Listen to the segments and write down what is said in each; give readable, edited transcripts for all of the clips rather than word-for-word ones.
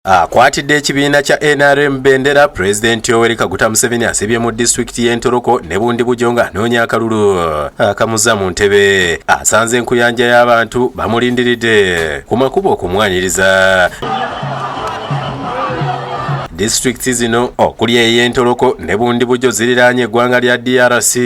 Akwatidde ekibiina kya NRM bendera, Pulezidenti Yoweri Kaguta Museveni asibye mu disitulikiti y'e Ntoroko ne Bundibugyo ng'anoonya akalulu akamuzza mu ntebe. Asanze enkuyanja y'abantu bamulindiridde ku makubo okumwaniriza. Disitulikiti zino okuli ey'Entoroko ne Bundibugyo ziriraanye eggwanga lya DRC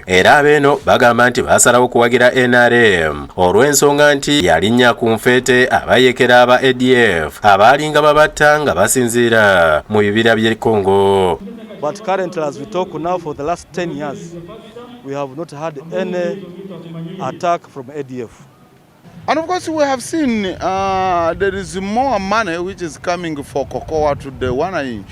era abeeno bagamba nti baasalawo kuwagira NRM olw'ensonga nti yalinnya ku nfeete abayekera aba ADF abaalinga babatta nga basinziira mu bibira by'e Congo. But currently, as we talk now, for the last 10 years, we have not had any attack from ADF. And of course, we have seen there is more money which is coming for cocoa to the 1 inch.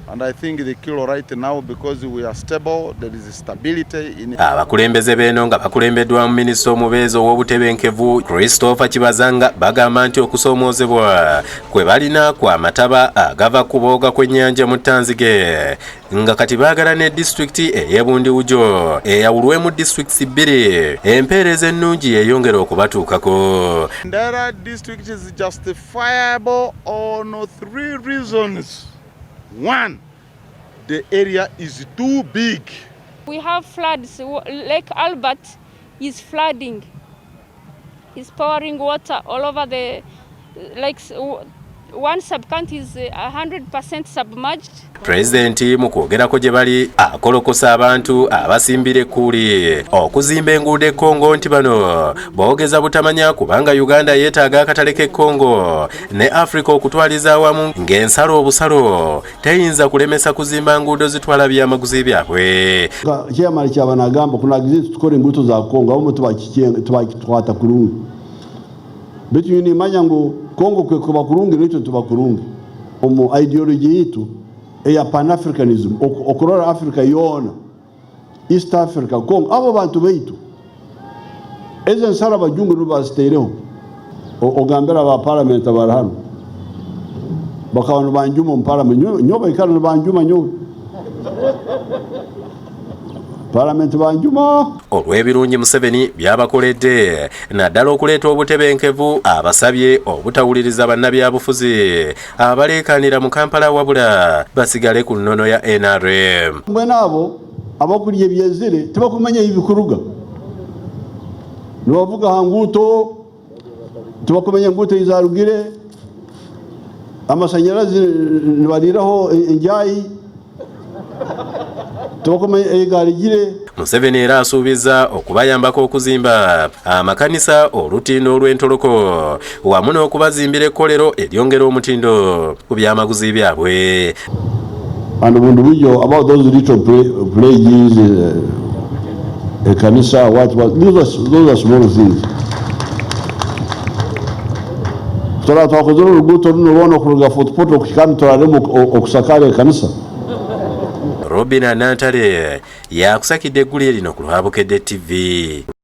And I think the kilo right now, because we are stable, there is stability in Abakulembeze b'eno nga bakulembeddwamu minisita omubeezi ow'obutebenkevu Christopher Kibazanga bagamba nti okusoomoozebwa kwe balina kwa mataba agava ku booga kw'ennyanja mu Tanzige, nga kati baagala ne disitulikiti ey'e Bundibugyo eyawulwemu disitulikiti bbiri, empeereza ennungi yeeyongera okubatuukako. Ndera district is justifiable on three reasons. One, the area is too big. We have floods. Lake Albert is flooding. Is pouring water all over the lakes. One sub-county is 100% submerged. Pulezidenti mu kwogerako gye bali akolokosa abantu abasimbira ekkuuli okuzimba enguudo e Kongo nti bano boogeza butamanya, kubanga Uganda yeetaaga akatale k'e Kongo ne Afrika okutwaliza awamu, ng'ensalo obusalo teyinza kulemesa kuzimba nguudo zitwala byamaguzi byabwe. Chairman kyaba nagamba kunagize tukore enguuto za Kongo, abamu tubakitwata kurungi, bitu nimanya ngu Kongo kwekuba kurungi, naitwe tuba kurungi. Omu ideology yitu eya Pan-Africanism, okurora Africa yoona, East Africa, Congo, abo bantu baitu, ezo ensaro abajungu nibo baziteireho. Ogambira aba parliament abari hano, bakaba nibanjuma omu parliament, nyowe baikara nibanjuma, nyowe parliament banjuma. Olw'ebirungi Museveni by'abakoledde, naddala okuleeta obutebenkevu, abasabye obutawuliriza bannabyabufuzi abaleekaanira mu Kampala, wabula basigale ku nnono ya NRM. Mbwenu abo abakurya ebyezire tibakumanya ebikuruga, nibavuga ha nguuto, tibakumanya enguuto ezarugire, amasanyarazi nibariraho enjayi, tibakumanya egarigire. Museveni era asuubiza okubayambako okuzimba amakanisa, olutindo olw'Entoloko, wamu n'okubazimbira ekkolero eryongera omutindo ku byamaguzi byabwe. And Bundibugyo, about those little pledges, ekanisa, what, those are small things. Tora twakozere oruguuto runo rwona okuruga Fort Portal okuhika hanu, turarema okusakara ekanisa. Robin Anantale yakusakidde eggulire lino ku lwa Bukedde TV.